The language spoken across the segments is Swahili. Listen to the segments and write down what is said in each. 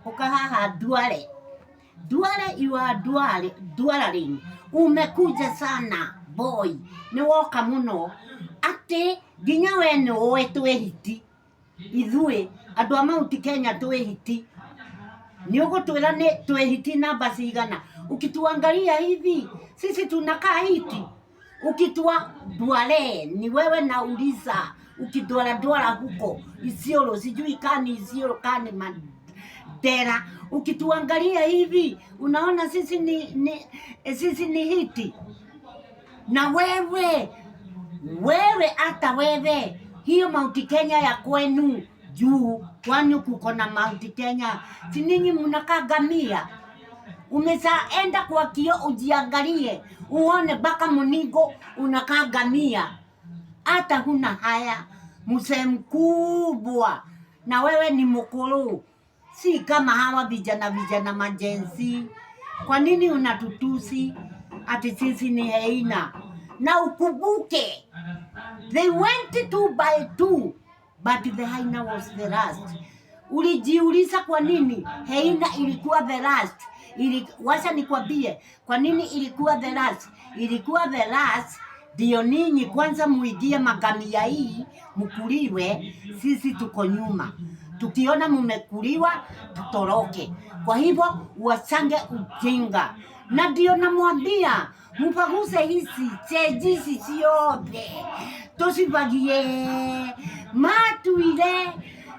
Ũka haha Duale. Duale, you are Duale, Dualing. Umekuja sana boy, nĩ woka mũno atĩ nginya we nĩ ũĩ twĩ hiti. Ithuĩ andũ a Mount Kenya twĩ hiti. Nĩ ũgũtwĩra nĩ twĩ hiti namba cigana? Ukituangalia hivi sisi tunakaa hiti. Ukitua Duale ni wewe nauliza, ukidwara dwara huko Isiolo, sijui kani Isiolo kani Mandera, ukituangalia hivi unaona sisi ni hiti. Na wewe wewe, hata wewe hiyo Mount Kenya ya kwenu juu, kwani kuko na Mount Kenya? Si ninyi mnakaa ngamia? Umeshaenda kwa kio ujiangalie uone mpaka munigo unakaa ngamia, hata huna haya, mzee mkubwa na wewe ni mkuru, si kama hawa vijana vijana ma-Gen Z. Kwa nini unatutusi ati sisi ni hyena? Na ukumbuke they went two by two but the hyena was the last. Ulijiuliza kwa nini hyena ilikuwa the last? Wacha nikwambie kwa nini ilikuwa the last. Ilikuwa the last ndio ninyi kwanza muingie magamia hii mkuliwe, sisi tuko nyuma. Tukiona mumekuliwa tutoroke. Kwa hivyo wachange ujinga, na ndio namwambia mupaguse hizi chejisi ciothe tucibagie matuire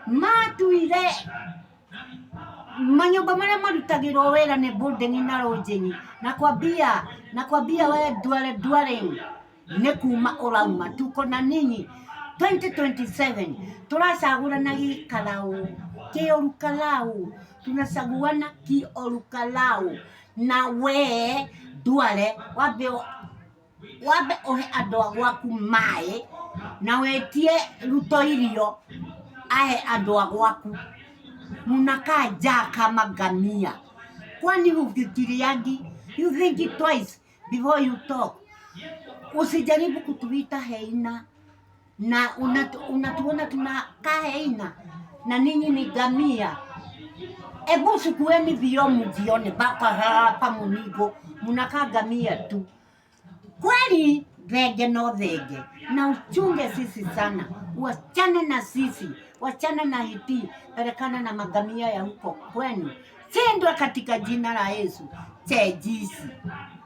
matuire manyũmba marĩa marutagĩrwo wĩra nĩ boarding na lodging. Nakwambia, nakwambia we Duale, Duale nĩ kuma ũrauma, tuko na ninyi 2027 turacagũrana gĩkarau kĩorukarau, tunachaguana kiorukarau. Na we Duale wambe wambe ũhe andũ a gwaku maĩ na wetie Ruto irio ahe andũ a gwaku. Munakaa njaa kama ngamia. Kwani hufikiriangi? You think twice before you talk. Usijaribu kutuita hyena na unatuona tunakaa hyena na ninyi ni ngamia. Ebu chukueni vioo mjione mpaka hapa munigo munakaa ngamia tu. Kweli thenge no thenge, na uchunge sisi sana, wachane na sisi, wachane na hiti, pelekana na magamia ya huko kwenu. Shindwa katika jina la Yesu. Chejisi.